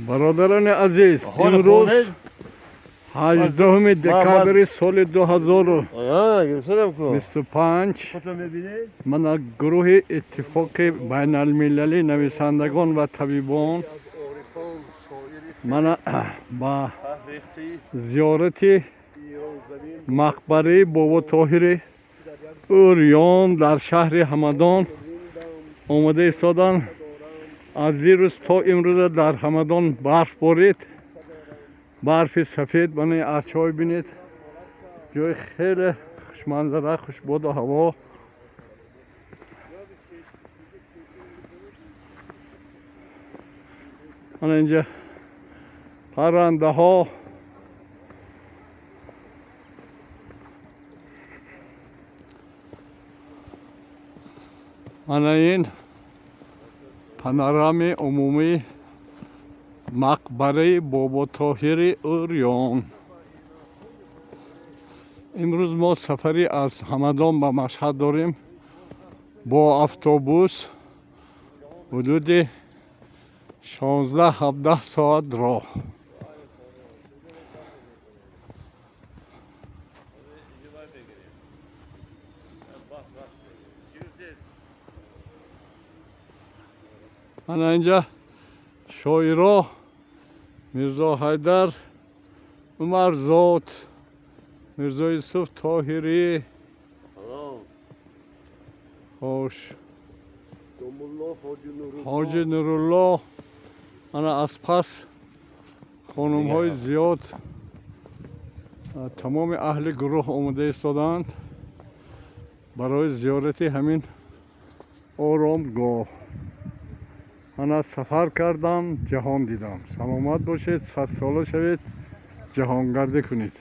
Бародарони азиз, имрӯз 18 декабри соли 2025 мана гурӯҳи Иттифоқи байналмилалии нависандагон ва табибон мана ба зиёрати мақбараи Боботоҳири Урён дар шаҳри Ҳамадон омода истоданд. Аз дирӯз то имрӯза дар Ҳамадон барф борид, барфи сафед. Мана арчаҳо бинед, ҷои хеле хушманзара, хушбоду ҳаво. Мана инҷа паррандаҳо. Мана ин панорами умумии мақбараи Боботоҳири Урён. Имрӯз мо сафаре аз Ҳамадон ба Машҳад дорем бо автобус, ҳудуди 16-17 соат роҳ. Мана инҷа шоиро Мирзо Ҳайдар Умарзод, Мирзо Юсуф Тоҳирӣ, хош, Ҳоҷи Нурулло. Мана аз пас хонумҳои зиёд, тамоми аҳли гурӯҳ омода истоданд барои зиёрати ҳамин оромгоҳ. Мана сафар кардам, ҷаҳон дидам. Саломат бошед, садсола шавед, ҷаҳонгардӣ кунед.